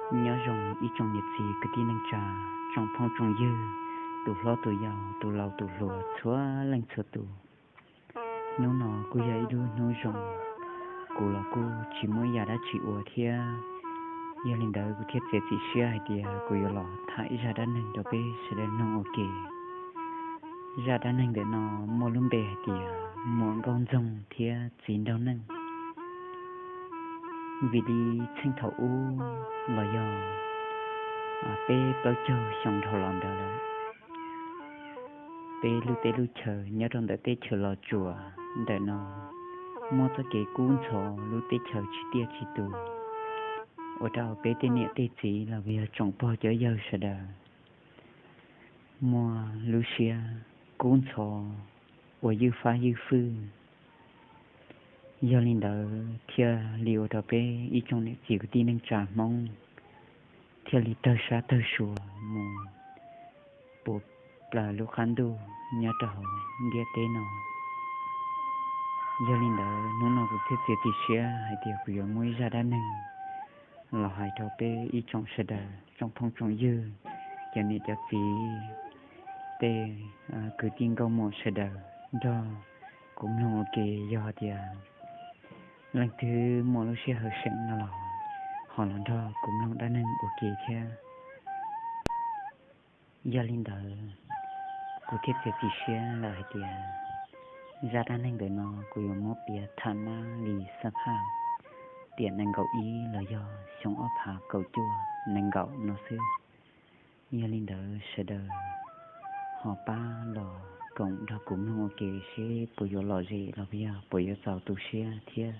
Nyob zoo ib tsoom niam txiv kwv tij neej tsa, tsoom phooj tsoom ywg, tus hlob tus yau, tus laus tus hluas, txhua leej txhua tus. Hnub no kuj yog ib lub hnub zoo, kuv los kuj tsis muaj ib yam dab tsi ua thiab. Yog li ntawd kuv thiaj txiav txim siab hais tias kuv yuav los tham ib zaj dab neeg rau peb sawv daws mloog ua ke. Zaj dab neeg ntawm no muaj lub npe hais tias Muam Nkauj Ntxoog thiab Txiv Nraug Neej. Vim li txheej thaum ub los yog peb plaub caug xyoo dhau los ntawd lawm, peb lub teb lub chaw nyob rau ntawm teb chaws Los Tsuas ntawm no muaj txoj kev kub ntxhov, lub teb chaws tsis tiaj tsis tus, ua rau peb tej niam tej txiv los yog tsoom pog cov yawg sawv daws muaj lub siab kub ntxhov, ua ywj fab ywj fwj. Yog li ntawd thiaj li ua rau peb ib tsoom niam txiv kwv tij neej tsa Hmoob thiaj li tawg sab tawg sua mus puv plaws lub qab ntuj nyob rau hauv ntiaj teb no. Yog li ntawd hnub no kuv thiaj txiav txim siab hais tias kuv yuav muab ib zaj dab neeg los hais rau peb ib tsoom sawv daws, tsoom phooj tsoom ywg, cov niam cov txiv, tej kwv tij nkauj muam sawv daws nrog kuv mloog ua ke. Yog tias leej twg muaj lub sij hawm seem no los ho los nrog kuv mloog dab neeg ua ke thiab. Yog li ntawd, kuv thiaj txiav txim siab lawm hais tias zaj dab neeg ntawm no kuv yuav muab piav tham nab li xab phaj tiam nees nkaum ib los yog xyoo ob phav kaum cuaj nees nkaum no xwb. Yog li ntawd sawv daws ho pab los koom nrog kuv mloog ua ke seb puas yuav lom zem los yog puas yuav txaus tu siab thiab.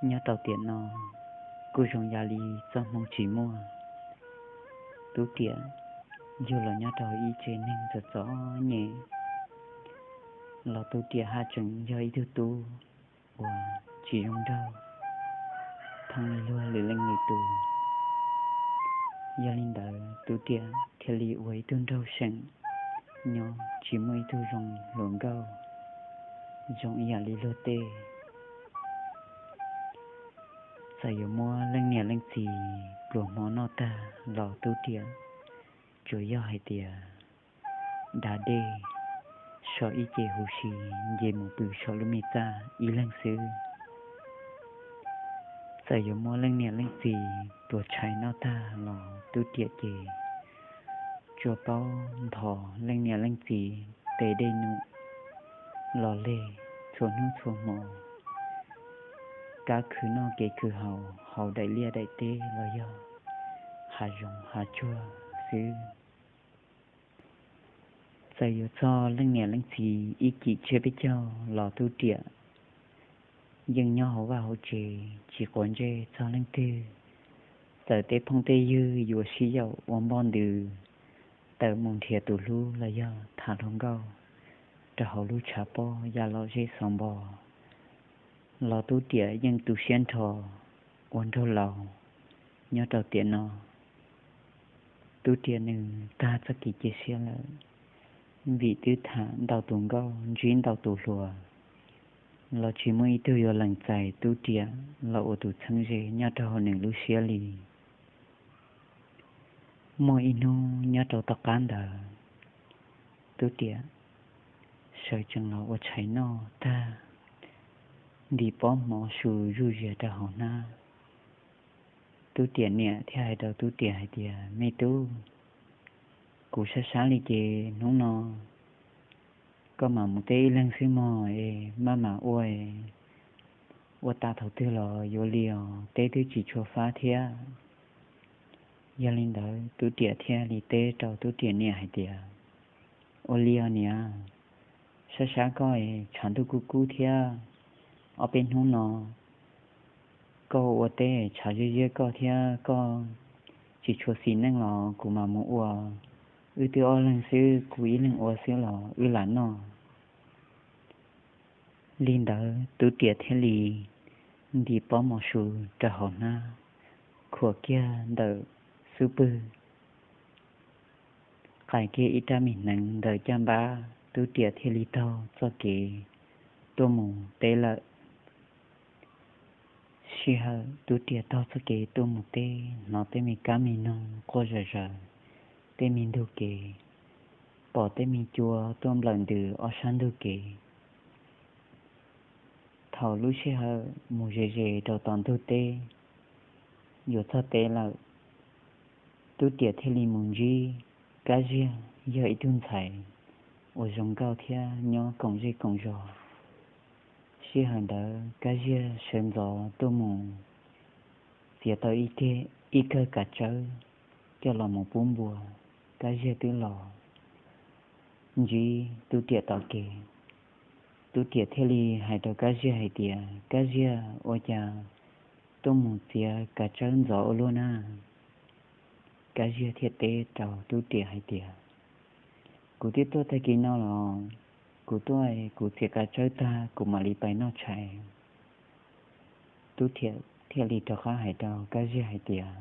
Nyob rau tiam no, kuj zoo yam li txoj hmoo tsis muaj. Tub Riam yug los nyob rau ib tsev neeg txom txom nyem, los Tub Riam haj tseem yog ib tug tub uas tsis zoo nraug, pheej luag lwm leej lwm tus. Yog li ntawd Tub Riam thiaj li ua ib tug nraug seem nyob tsis muaj ib tug zoo hluas nkauj zoo ib yam li luag tej. Txawm yuav muab leej niam leej txiv pluas hmo noj tag los Tub Riam tsuas yog hais tias da dej saum ib ce huv si, nce mus pw saum lub me txaj ib leeg xwb. Txawm yuav muab leej niam leej txiv pluas tshais noj tag los Tub Riam ces tsuas paub nthos leej niam leej txiv tes dej num los leg txhua hnub txhua hmo, kab khwv noj kev khwv haus hauv daim liaj daim teb los yog hav zoov hav tsuag xwb. Txawm yuav txog leej niam leej txiv ib cim tsiab peb caug los Tub Riam yeej nyob hauv vaj hauv tsev tsis quav ntsej txog leej twg. Txawm tej phooj tej ywg yuav sib yaum ua npoj ntws, tawm mus nrhiav tus hlub los yog tham hluas nkauj rau hauv lub tshav pob ya lom zem xov npo, los Tub Riam yeej tu siab nrho ua nraug laus. Nyob rau tiam no, Tub Riam nws tag txoj kev cia siab lawm, vim twb tham ntau tus nkauj ntsib ntau tus hluas los tsis muaj ib tug yuav lees txais Tub Riam los ua tus txheeb ze nyob rau hauv nws lub siab li. Muaj ib hnub nyob rau tom qab ntawd, Tub Riam sawv tsees los ua tshais noj tag, ntim pob hmov su zuj zias rau hauv hnab. Tub Riam niam thiaj hais rau Tub Riam hais tias, Me tub, kuv sab sab li ces hnub no koj mam mus teb ib leeg xwb mog es maj mam ua, ua tas thaum twg los yuav li os, teb twb tsis tshua fab thiab. Yog li ntawd Tub Riam thiaj li teb rau Tub Riam niam hais tias, Ua li os niam, sab sab koj es tshav ntuj kub kub thiab. Ob peb hnub no koj ua teb tshav ziab ziab koj thiab koj tsis tshua xis neej los kuv mam mus ua. Wb twb ob leeg xwb, kuv ib leeg ua xwb los wb lam noj. Li ntawd Tub Riam thiaj li ntim pob mov su rau hauv hnab, khuam kiag ntawm xub pwg, qais kiag ib rab me hneev ntawm caj npab, Tub Riam thiaj li taug txoj kev tuaj mus teb lawm. Sij hawm Tub Riam taug txoj kev tuaj mus teb, hnov tej me kab me noog quaj zom zaws tej me ntug kev, pom tej me cua tuaj nplawm ntws ob sab ntug kev. Thaum lub sij hawm mus ze ze rau tom ntug teb, yuav txog teb lawm, Tub Riam thiaj li mus ntsib Kab Ziag, yog ib tug ntxhais uas zoo nkauj thiab nyob koom zej koom zos. Sij hawm ntawd Kab Ziag sawv ntxov tuaj mus txiav tau ib kawg kav tsawb coj los mus pub npua. Kab Ziag twb los ntsib Tub Riam tom kev. Tub Riam thiaj li hais rau Kab Ziag hais tias, Kab Ziag, ua cas tuaj mus txiav kav tsawb ntxov ua luaj na? Kab Ziag thiaj teb rau Tub Riam hais tias, Kuv twb tuaj tag kis no los, kuv tuaj kuv txiav kav tsawb tag kuv mam li pais noj tshais. Tub Riam thiaj li rov qab hais rau Kab Ziag hais tias,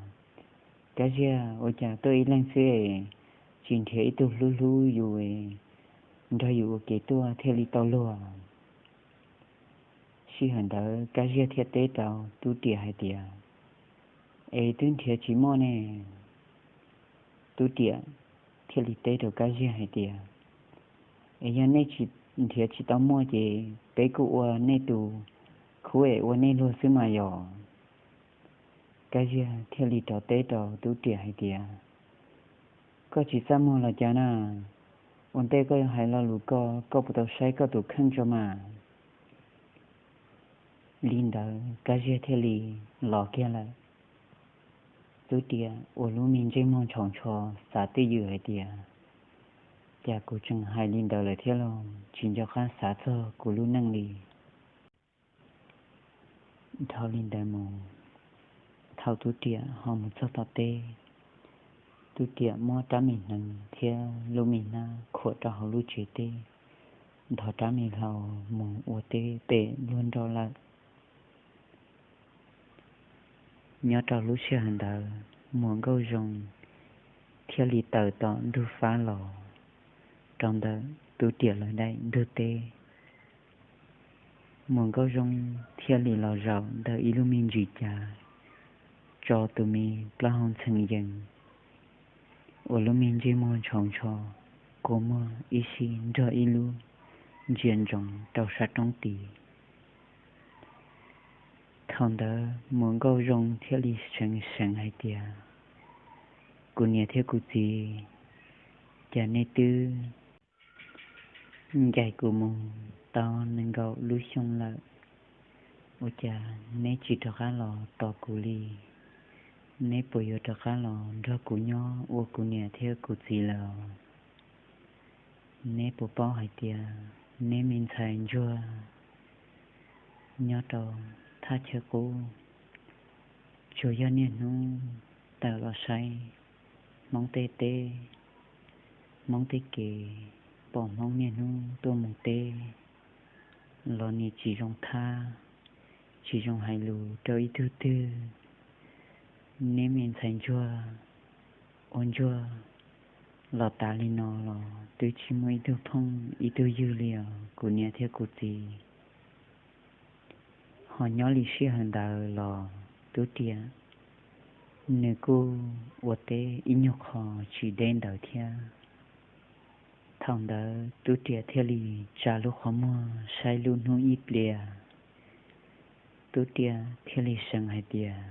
Kab Ziag, ua cas tuaj ib leeg xwb, tsis nrhiav ib tug hlub hlub yus nrog yus ua ke tuaj thiaj li tau luag? Sij hawm ntawd Kab Ziag thiaj teb rau Tub Riam hais tias, Es twb nrhiav tsis muaj ne. Tub Riam thiaj li teb rau Kab Ziag hais tias, Es yog nej nrhiav tsis tau muaj ces peb kuj ua nej tus khub es ua nej luag xwb mas yog. Kab Ziag thiaj li rov teb rau Tub Riam hais tias, Koj tsis txaj muag los cas na? Ua ntej koj yuav hais lo lus ko, koj puas tau saib koj tus kheej tso mas? Li ntawd Kab Ziag thiaj li los kiag lawm. Tub Riam ua lub me ntsej muag ntshau ntsho xav twj ywm hais tias, Cas kuv tseem hais li ntawd lawm thiab los tsis nco qab xav txog kuv lub neej li. Dhau li ntawd mus, thaum Tub Riam ho mus txog tom teb, Tub Riam muab rab me hneev thiab lub me hnab khuam rau hauv lub tsev teb, nthos rab me hlau mus ua teb pem luag nroj lawm. Nyob rau lub sij hawm ntawd Muas Nkauj Zoo thiaj li tawm tom ntug fab los rau ntawm Tub Riam lawv daim ntug teb. Muas Nkauj Zoo thiaj li los zaum ntawm ib lub me ntsis cav, tso tus me plaub hau ntxhee yees uas lub me ntsej muag ntshau ntsho, kua muag ib sij nrog ib lub ntsia ntsoov rau sab roob tid. Thaum ntawd Muas Nkauj Zoo thiaj li seev seev hais tias, Kuv niam thiab kuv txiv, cas nej twb ncaim kuv mus tau nees nkaum lub xyoo lawm, ua cas neb tsis rov qab los tos kuv li? Neb puas yuav rov qab los nrog kuv nyob ua kuv niam thiab kuv txiv lawm? Neb puas paub hais tias neb me ntxhais ntsuag nyob rau thaj chaw qub, tsuas yog niaj hnub tawm los saib Hmoob tej teb, Hmoob tej kev, pom Hmoob niaj hnub tuaj mus teb los nim tsis zoo thab, tsis zoo hais lus rau ib tug twg. Neb me ntxhais ntsuag ua ntsuag los tas li no los twb tsis muaj ib tug phooj ib tug ywg li os kuv niam thiab kuv txiv. Ho nyob li sij hawm ntawd los Tub Riam nws kuj ua teb ib nyuag qho tsis deb ntawd thiab. Thaum ntawd Tub Riam thiaj li tsa lub qhov muag saib lub hnub ib pliag. Tub Riam thiaj li seev hais tias,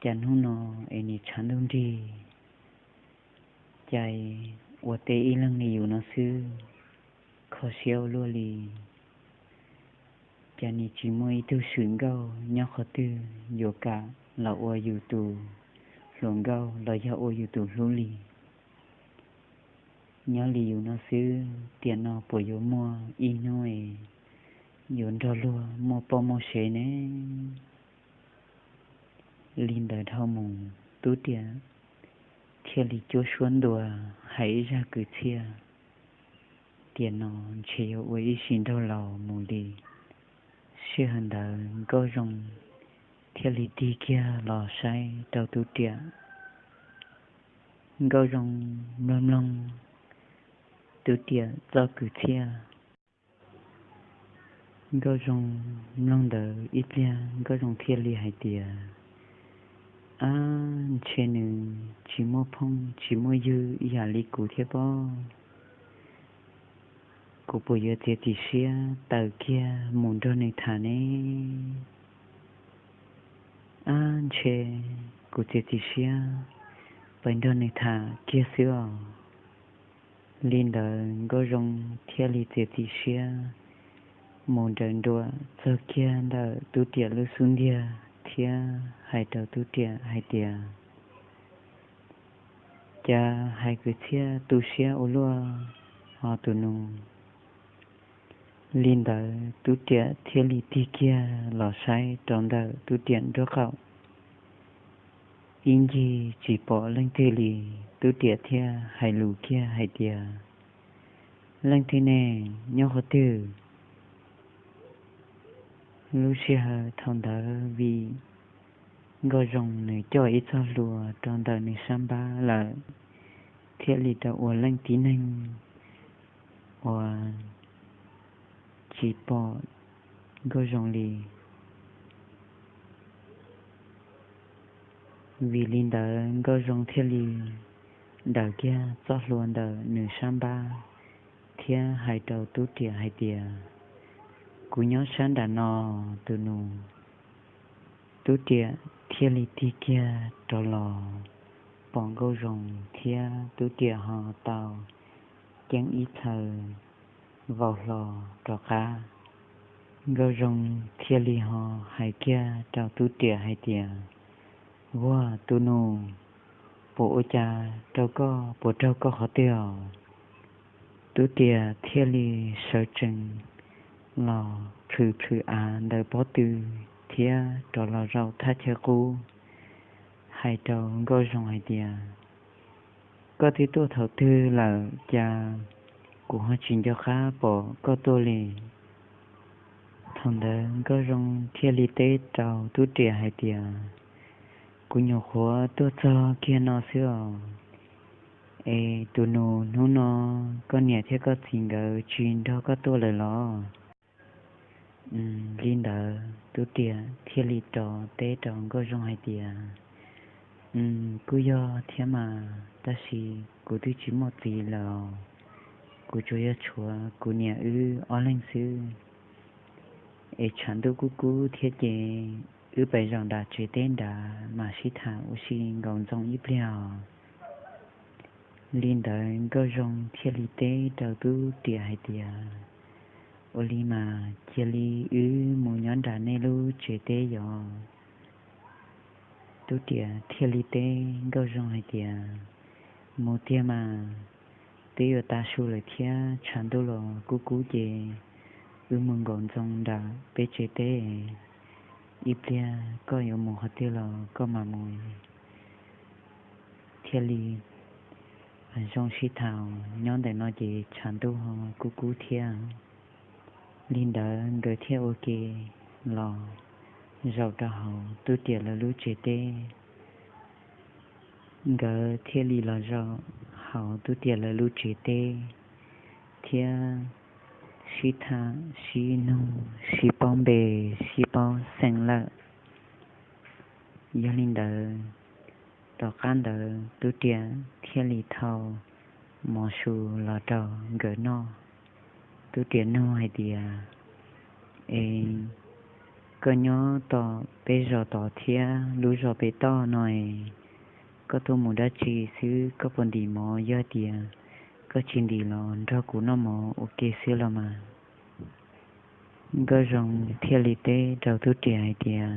cas hnub no es nim tshav ntuj nrig, cas ua teb ib leeg li yus no xwb, kho siab ua luaj li. Cas nim tsis muaj ib tug swm nkauj nyob qhov twg yuav kam los ua yus tus hluas nkauj los yog ua yus tus hlub li. Nyob li yus no xwb, tiam no puas yuav muaj ib hnub es yuav nrog luag muaj poj muaj sev ne? Li ntawd dhau mus, Tub Riam thiaj li cuab suab ntua hais ib zaj kwv txhiaj, tiam no ntshe yuav ua ib sim nraug laus mus li. Sij hawm ntawd Nkauj Zoo thiaj li tig kiag los saib rau Tub Riam. Nkauj Zoo mloog mloog Tub Riam txoj kwv txhiaj. Nkauj Zoo mloog ntawd ib pliag, Nkauj Zoo thiaj li hais tias, Ab, ntshe nws tsis muaj phooj tsis muaj ywg ib yam li kuv thiab pob. Kuv puas yuav txiav txim siab tawm kiag mus nrog nws tham ne? Ab, ntshe kuv txiav txim siab pais nrog nws tham kiag xwb os. Li ntawd Nkauj Zoo thiaj li txiav txim siab mus nrawm nruam txog kiag ntawm Tub Riam lub xub ntiag thiab hais rau Tub Riam hais tias, Cas hais kwv txhiaj tu siab ua luaj os tus nus. Li ntawd Tub Riam thiaj li tig kiag los saib rau ntawm Tub Riam nraub qaum. Ib ncig tsis pom leej twg li, Tub Riam thiaj hais lus kiag hais tias, Leej twg ne? Nyob qhov twg? Lub sij hawm thaum ntawd vim Nkauj Zoo nws coj ib txoj hlua rau ntawm nws sab npab lawm, thiaj li rau ua leej tib neeg uas tsis pom Nkauj Zoo li. Vim li ntawd Nkauj Zoo thiaj li daws kiag txoj hlua ntawm nws sab npab thiab hais rau Tub Riam hais tias, Kuv nyob sab nram no, tus nus. Tub Riam thiaj li tig kiag rov los pom Nkauj Zoo thiab Tub Riam ho tau ceeb ib txhaws vau hlo rov qab. Nkauj Zoo thiaj li ho hais kiag rau Tub Riam hais tias, Vuag tus nus, puas ua cas raug koj, puas raug koj qhov twg os? Tub Riam thiaj li sawv tsees los plhws plhws av ntawm pob tw thiab rov los zaum thaj chaw qub, hais rau Nkauj Zoo hais tias, Koj twb tuaj thaum twg lawm cas kuv ho tsis nco qab pom koj tuaj li? Thaum ntawd Nkauj Zoo thiaj li teb rau Tub Riam hais tias, Kuv nyuam qhuav tuaj txog kiag no xwb os. Es tus nus, hnub no koj niam thiab koj txiv nkawd tsis nrog koj tuaj lawm los? Li ntawd Tub Riam thiaj li rov teb rau Nkauj Zoo hais tias, Kuj yog thiab mas, tab sis kuv twb tsis muaj txiv lawm, kuv tsuas yog tshuav kuv niam wb ob leeg xwb. Es tshav ntuj kub kub thiab ces wb pais zaum nram tsev teb nrad mas sib tham ua si nkaus ntxoo ib pliag os. Li ntawd Nkauj Zoo thiaj li teb rau Tub Riam hais tias, Ua li mas cia li wb mus nyob nram nej lub tsev teb yos. Tub Riam thiaj li teb Nkauj Zoo hais tias, Mus tiag mas, twb yuav tav su lawm thiab tshav ntuj los kub kub ces wb mus nkaum ntxoo nram peb tsev teb, ib pliag koj yuav mus qhov twg los koj mam mus. Thiaj li zoo sib tham, nyob ntawm no ces tshav ntuj ho kub kub thiab. Li ntawd nkawd thiaj ua ke los zaum rau hauv Tub Riam lawv lub tsev teb. Nkawd thiaj li los zaum hauv Tub Riam lawv lub tsev teb thiab sib tham sib nug sib paub npe sib paub xeem lawm. Yog li ntawd, tom qab ntawd Tub Riam thiaj li thau mov su los rau nkawd noj. Tub Riam nug hais tias, Es koj nyob tom peb zos tod thiab lub zos pem toj no es koj tuaj mus dab tsi xwb, koj puas ntim mov? Yog tias koj tsis ntim los nrog kuv noj mov ua ke xwb los mas. Nkauj Zoo thiaj li teb rau Tub Riam hais tias,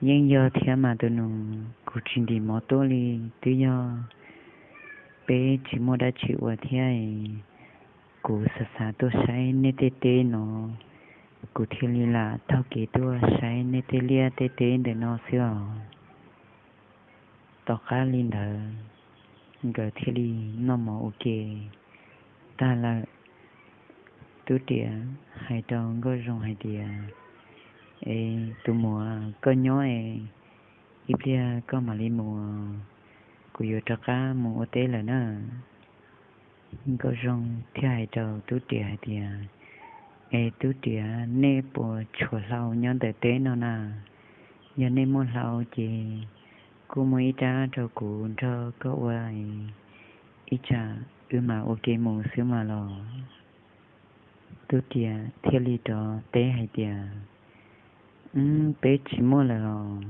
Yeej yog thiab mas tus nus, kuv tsis ntim mov tuaj li, twb yog peb tsis muaj dab tsi ua thiab, kuv xav xav tuaj saib nej tej teb no, kuv thiaj li lam taug kev tuaj saib nej tej liaj tej teb ntawm no xwb os. Tom qab li ntawd, nkawd thiaj li noj mov ua ke tag lawm. Tub Riam hais rau Nkauj Zoo hais tias, Es tus muam, koj nyob es, ib pliag koj mam li mus, kuv yuav rov qab mus ua teb lawm na. Nkauj Zoo thiaj hais rau Tub Riam hais tias, Es Tub Riam, nej puas tshuav hlau nyob ntawm teb no na? Yog nej muaj hlau ces kuj muab ib rab rau kuv nrog koj ua, ib tsam wb mam ua ke mus xwb mas los. Tub Riam thiaj li rov teb hais tias, Wb, peb tsis muaj lawm os,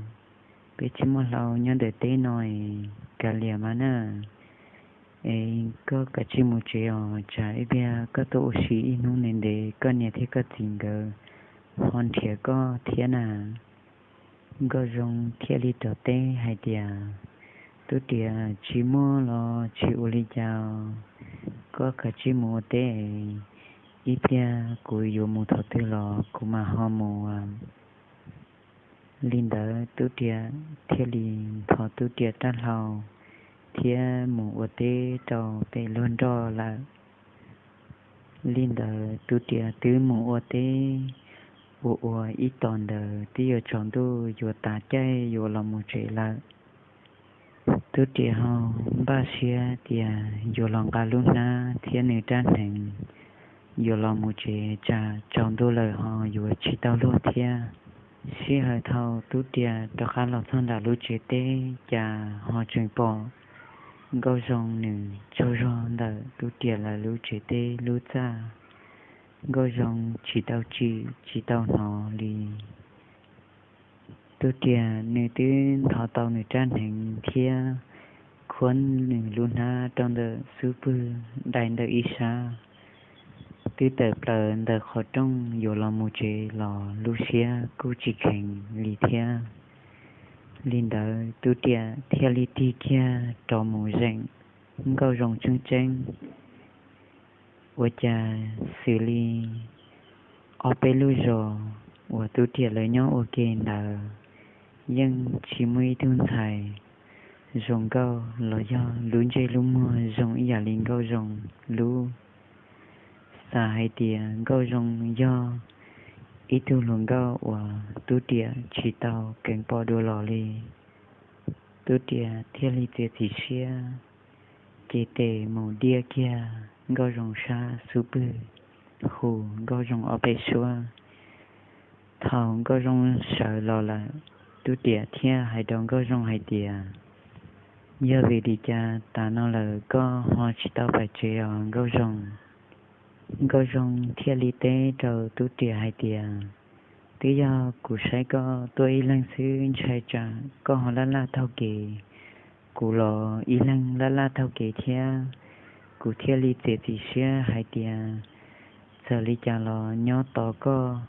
peb tsis muaj hlau nyob ntawm teb no es, kav liam mas na. Es koj kav tsij mus tsev os, tsam ib pliag koj tuaj ua si ib hnub ntev ntev koj niam thiab koj txiv nkawd ho nrhiav koj thiab na. Nkauj Zoo thiaj li rov teb hais tias, Tub Riam, tsis muaj los tsis ua li cas, koj kav tsij mus ua teb, ib pliag kuv yuav mus thaum twg los kuv mam ho mus. Li ntawd Tub Riam thiaj li nthos Tub Riam rab hlau thiab mus ua teb rau pem luag nroj lawm. Li ntawd Tub Riam twb mus ua teb ua ua ib tos ntawd twb yuav tsaus ntuj yuav tav caij yuav los mus tsev lawm. Tub Riam ho npaj siab tias yuav los nqa lub hnab thiab nws rab hneev yuav los mus tsev, tsam tsaus ntuj lawm ho yuav tsis tau luag thiab. Sij hawm thaum Tub Riam rov qab los txog nram lub tsev teb cas ho tseem pom Nkauj Zoo nws tsaug zog ntawm Tub Riam lawv lub tsev teb lub txaj. Nkauj Zoo tsis tau tsim tsis tau hnov li. Tub Riam nws twb nthos tau nws rab hneev thiab khuab nws lub hnab rau ntawm xub pwg dai ntawm ib sab, twb tawm plaws ntawm qhov rooj yuav los mus tsev los lub siab kuj tsis kheev li thiab. Li ntawd Tub Riam thiaj li tig kiag rov mus zeem Nkauj Zoo tseeb tseeb. Ua cas xws li ob peb lub zos uas Tub Riam lawv nyob ua ke ntawd yeej tsis muaj ib tug ntxhais zoo nkauj los yog lub ntsej lub muag zoo ib yam li Nkauj Zoo lub. Xav hais tias Nkauj Zoo yog ib tug hluas nkauj uas Tub Riam tsis tau keev pom dua los li. Tub Riam thiaj li txiav txim siab cev tes mus diaj kiag Nkauj Zoo sab xub pwg, hu Nkauj Zoo ob peb suab. Thaum Nkauj Zoo sawv los lawm, Tub Riam thiaj hais rau Nkauj Zoo hais tias, Yog vim li cas tas no lawm koj ho tsis tau pais tsev os Nkauj Zoo? Nkauj Zoo thiaj li teb rau Tub Riam hais tias, Twb yog kuv saib koj tuaj ib leeg xwb ntshai tsam koj ho laj laj taug kev, kuv los ib leeg laj laj taug kev thiab. Kuv thiaj li txiav txim siab hais tias txawm li cas los nyob tos koj,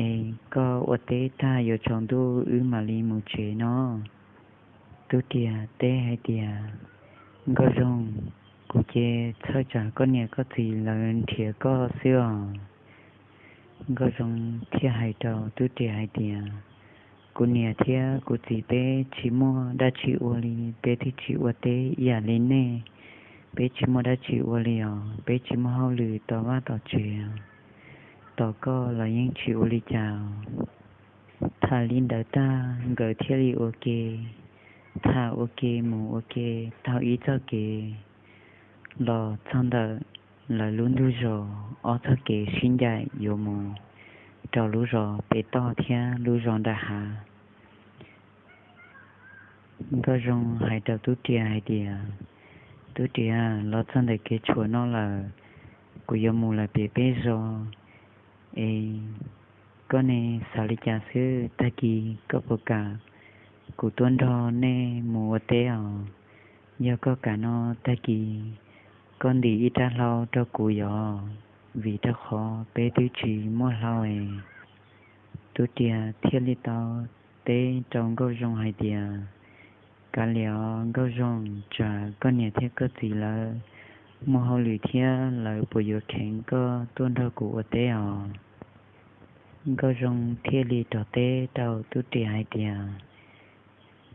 es koj ua teb tag yuav tsaus ntuj wb mam li mus tsev no. Tub Riam teb hais tias, Nkauj Zoo, kuv ces txhawj tsam koj niam koj txiv lawv nrhiav koj xwb os. Nkauj Zoo thiaj hais rau Tub Riam hais tias, Kuv niam thiab kuv txiv peb tsis muaj dab tsi ua li, peb twb tsis ua teb ib yam li nej. Peb tsis muaj dab tsi ua li os, peb tsis muaj hauj lwm tom vaj tom tsev, tos koj los yeej tsis ua li cas. Tham li ntawd tag nkawd thiaj li ua ke, tham ua ke mus ua ke taug ib txoj kev los txog ntawm lawv lub ntug zos ob txoj kev sib ncaim yuav mus rau lub zos pem toj thiab lub zos nram hav. Nkauj Zoo hais rau Tub Riam hais tias, Tub Riam, los txog ntawm kev tshuam no lawm, kuv yuav mus lawm pem peb zos es, koj ne xav li cas xwb, tag kis koj puas kam kuv tuaj nrog nej mus ua teb os? Yog koj kam no tag kis koj ntim ib rab hlau rau kuv yom, vim rau qhov peb twb tsis muaj hlau es. Tub Riam thiaj li tau teb rau Nkauj Zoo hais tias, Kav liam os Nkauj Zoo, tsam koj niam thiab koj txiv lawv muaj hauj lwm thiab, lawv puas yuav kheev koj tuaj nrog kuv ua teb os? Nkauj Zoo thiaj li rov teb rau Tub Riam hais tias,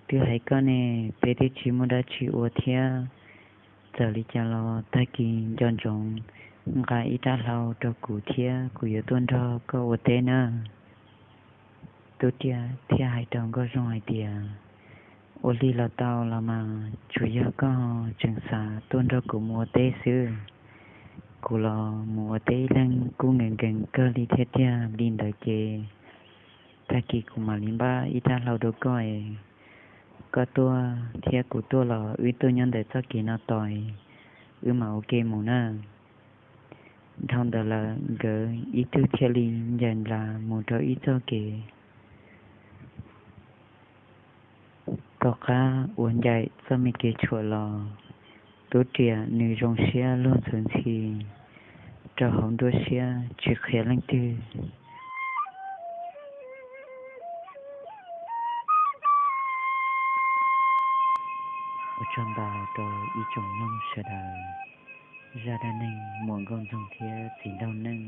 Twb hais koj ne, peb twb tsis muaj dab tsi ua thiab. Txawm li cas los tag kis nco ntsoov nqa ib rab hlau rau kuv thiab kuv yuav tuaj nrog koj ua teb nawb. Tub Riam thiaj hais rau Nkauj Zoo hais tias, Ua li los tau los mas, tsuas yog koj tseem xav tuaj nrog kuv mus ua teb xwb. Kuv los mus ua teb ib leeg kuj nkees nkees kawg li thiab tiag, li ntawd ces tag kis kuv mam li npaj ib rab hlau rau koj es koj tuaj thiab kuv tuaj los wb tuaj nyob ntawm txoj kev no tos, wb mam ua ke mus na. Dhau ntawd lawm nkawd ib tug thiaj li ncaim nplas mus rau ib txoj kev. Tom qab uas ncaim txoj me kev tshuam los, Tub Riam nws zoo siab luag ntxhi ntxhi rau hauv nruab siab tsis qhia leej twg. Ua tsaug ntau rau ib tsoom mloog sawv daws. Zaj dab neeg Muam Nkauj Ntxoog thiab Txiv Nraug Neej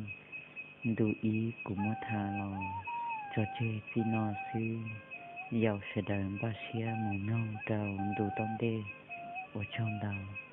ntu ib kuv muab tham los tso tseg txij no xwb. Yaum sawv daws npaj siab mus mloog rau ntu tom ntej. Ua tsaug ntau.